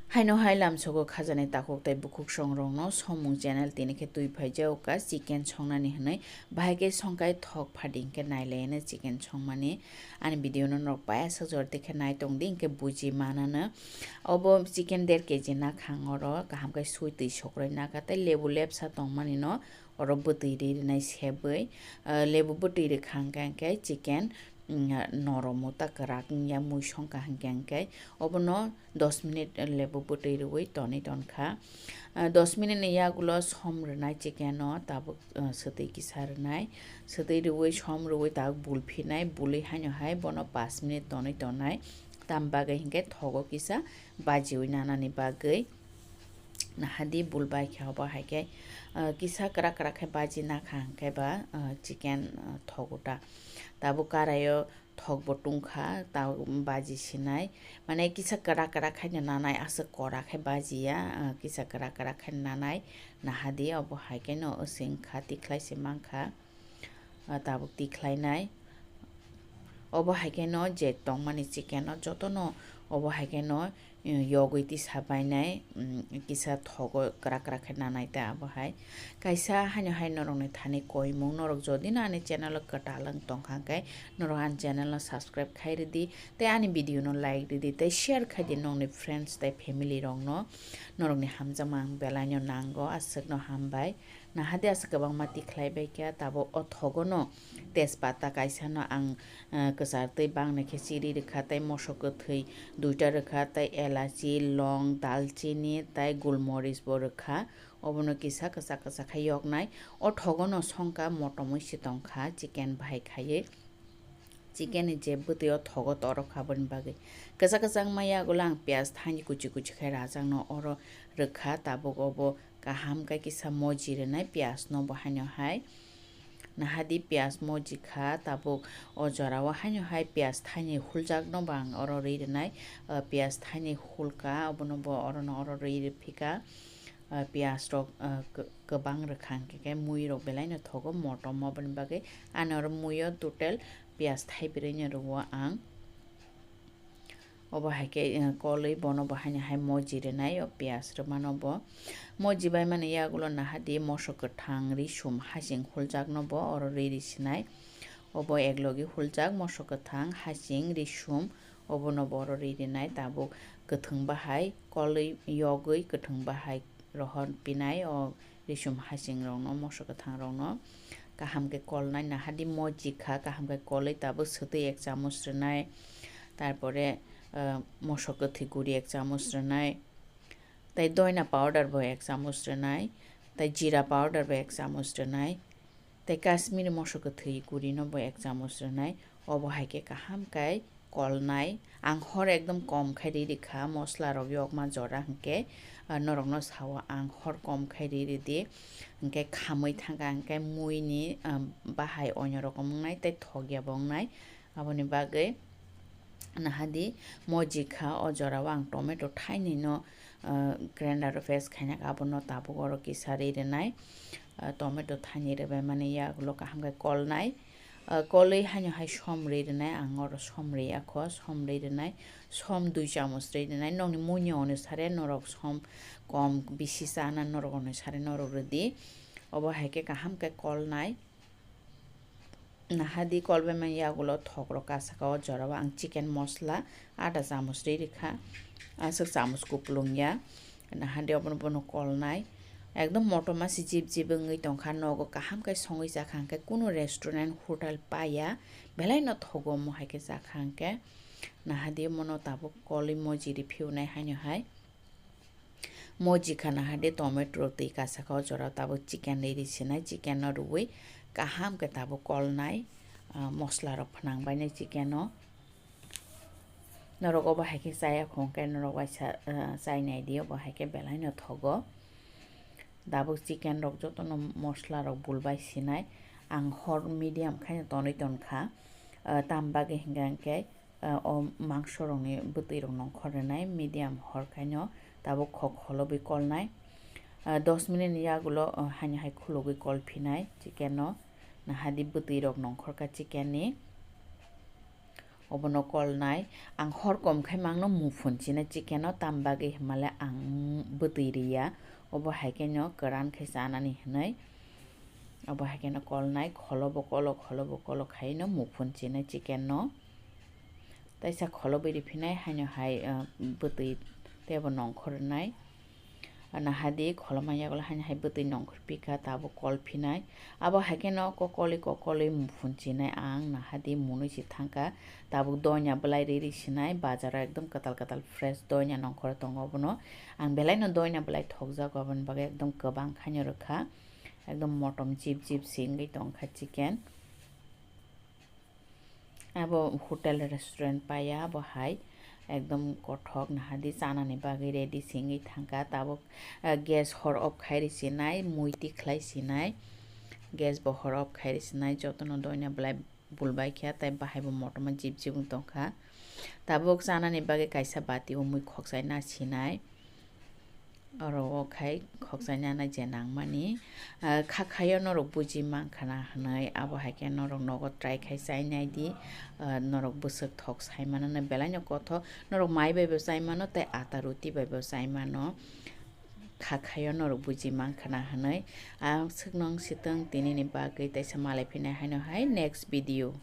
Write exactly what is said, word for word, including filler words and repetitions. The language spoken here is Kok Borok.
Haino hai lamsogo khajani takhuk tei bukhuk songrokno somung channel tini khe twi phaijao ka chicken songnani hwnwi, bahai khe songkai thok phadi hinkhe nailaino chicken songmani. Ani video no norok payasa jor dekhe nai tongdi hinkhe buji manano. Obo chicken der kg nakhang oro kaham khe sui twi sokroi naka tei lebu lepsa tongmani no oro bwtwi ri rinai sebwi, ah, lebu bwtwi rwkha hwnkhe, hwnkhe chicken, mm, noromo ta kwrak wngya mui songkha hwnkhe, hwnkhe obono dos minute lebu bwtwi rwui tonwi tonkha. Ah, dos minute ni yagulo som rwnai chicken o tabuk, ah, swtwi kisa rwnai, swtwi rwui som rwui tabuk bulphinai, bului haino hai bono pas minute tonwi tonai, tam bagwi hinkhe thogo kisa bajiui nanani bagwi. Nahadi bul bai khe obo hai khe, ah, kisa kwrak kwrak khe baji nakha hwnkhe ba, ah, chicken, ah, thogo ta. Tabuk karaio thok bo tungkha, ta baji sinai. Mane kisa kwrak kwrak khaino nanai, aswk kora khe baji ya, ah, kisa kwrak kwrak khaino nanai. Nahadi obo hai khe no wsing kha, tikhlai se mankha. Ah, tabuk tikhlainai. Obo hai khe no je tongmani chicken no joto no obo hai khe no, eh, yogwi tisa bainai, mm, kisa thogo kwrak kwrak khe nanai ta abo hai. Kaisa haino hai norokni thani koimung, norok jodi no ani channel o kwtal wng tongkha hwnkhe norok ani channel no subscribe khai rwdi tei ani video no like rwdi tei share khai di nokni friends tei family rokno. Norokni hamjakma ang belai no nango, aswk no hambai. Nahadi aswk kwbangma tikhlai bai kha, tabuk o thogo no tejpata kaisa no ang, eh, kwchar twi bangni khe chiri rwkha, tei mosok kwthwi duita rwkha, tei elachi, long, dalchini, tei gulmoris bo rwkha. Obono kisa kwchak kwchak khe yoknai. O thogo no songkha motomwi se tongkha chicken bahai khaiwi. Chicken ni je bwtwi o thogo torok kha aboni bagwi. Kwchak kwchak ma yagulo ang piyaj thani kuchi kuchi khe rajak no oro rwkha, tabuk obo kaham khe kisa moji rwnai piyaj no bo haino hai. Nahadi piyaj moji kha, tabuk o jora o haino hai piyaj thani huljak no bo ang oro rwi rwnai. Ah, piyaj thani hulka, obono bo oro no oro rwi rwphika. Ah, piyaj rok, ah, kw-, kwbang rwkha hwnkhe khe mui rok belai no thogo motom, aboni bagwi ani oro mui o total piyaj thaibrwi no rwo ang. Obo hai khe, eh, kolwi bono bo haino hai moji rwnai, o piyaj rwmano bo. Moji bai mani yagulo nahadi mosok kwthang, risum, hasing huljak no bo oro rwi rwi sinai. Obo ek logi huljak, mosok kwthang, hasing, risum, obono bo oro rwi rwnai. Tabuk kwthwng bahai kolwi yogwi kwthwng bahai rohor pinai o risum hasing rokno, mosok kwthang rokno kaham khe kolnai. Nahadi moji kha, kaham khe kolwi tabuk swtwi ek chamuch rwnai, tarpore, ah, mosok kwthwi guri ek chamuch rwnai, tei doina powder bo ek chamuch rwnai, tei jira powder bo ek chamuch rwnai, tei Kashmiri mosok kwthwi guri no bo ek chamuch rwnai. Obo hai khe kaham khe kolnai. Ang hor ekdom kom khai ri rikha, mosla rok yokma jora hinkhe, ah, norokno sao ang hor kom khai ri ridi. Hinkhe khamwi thangkha hinkhe mui ni, ah, bahai onyo rokom wngnai tei thokya bo wngnai. Aboni bagwi nahadi moji kha, o jora o ang tomato thainwi no, ah, grinder o paste khaina khe abono tabuk oro kisa ri rwnai. Ah, tomato thainwi rwbai mani yagulo kaham khe kolnai. Ah, kolwi haino hai som rwi rwnai, ang oro som rwi ya kho, som rwi rwnai, som dui chamuch rwi rwnai, nokni mui ni onusare norok som kom bisi chana norok onusare norok rwdi. Obo hai khe kaham khe kolnai. Nahadi kolbai mani yagulo thok rok kasaka o jora o ang chicken mosla ada chamuch rwi rikha, aswk chamuch kupulung ya. Nahadi obono bono kolnai. Ekdom motom ma se jip jip wngwi tongkha, nogo kaham khe songwi chakha, hwnkhe kunu restaurant, hotel paya, belai no thogo omo hai khe chakha hwnkhe. Nahadi mono tabuk kolwi moji ri phiunai haino hai. Moji kha nahadi tomato rok twi kasaka o jora tabuk chicken ri ri sinai, chicken no rwui kaham khe tabuk kolnai, ah, mosla rok phnang bainai chicken o. Norok obo hai khe chaya khong khe norok waisa, ah, chai nai di, obo hai khe belai no thogo. Tabuk chicken rok joto no mosla rok bul bai sinai. Ang hor medium khai no tonwi tonkha. Ah, tam bagwi hinkhe, hinkhe, ah, o mangso rok ni bwtwi rok nongkhor rwnai medium hor khai no tabuk khok holobwi kolnai. Ah, dos minute ni yagulo, ah, haino hai khulugwi kol phinai chicken no. Nahadi bwtwi rok nongkhor kha chicken ni. Obono kolnai, ang hor kom khai mangno muphun chinai chicken no, tam bagwi hwnmale ang bwtwi riya, obo hai khe no kwran khai chanani hwnwi, obo hai khe no kolnai, kholobo kolo, kholobo kolo khai no muphun chinai chicken no. Taisa kholobwi riphinai, haino hai, uh, bwtwi teibo nongkhor rwnai. Nahadi kholoma yagulo haino hai bwtwi nongkhor pika, tabuk kol phinai. Abo hai kheno kokolwi kokolwi muphun chinai ang, nahadi munui si thangkha. Tabuk doina bwlai ri ri sinai, bazaro ekdom kwtal kwtal fresh doina nongkhor tongo obono. Ang belaino doina bwlai thokjago, aboni bagwi ekdom kwbang khaino rwkha. Ekdom motom jip jip si wngwi tongkha chicken. Abo hotel restaurant paya, abo hai ekdom kothok nahadi chanani bagwi ready si wngwi thangkha. Tabuk, ah, gas hor off khai ri sinai, mui tikhlai sinai, gas bo hor off khai ri sinai, jotono doina bwlai bulbai kha, tei bahai bo motom jip jip wng tongkha. Tabuk chanani bagwi kaisa bati o mui khokchai na sinai. Oro o khai khokchai nana je nangmani. Ah, kha khaio norok buji mankha na hwnwi, abo hai khe norok nogo try khai chai nai di. Ah, norok bwswk thok sai mano, belai no kothok, norok mai bai bo chai mano tei ata ruti bai bo chai mano. Kha khaio norok buji mankha na hwnwi. Ang swknong sitwng tinini bagwi teisa malai phinai haino hai next video.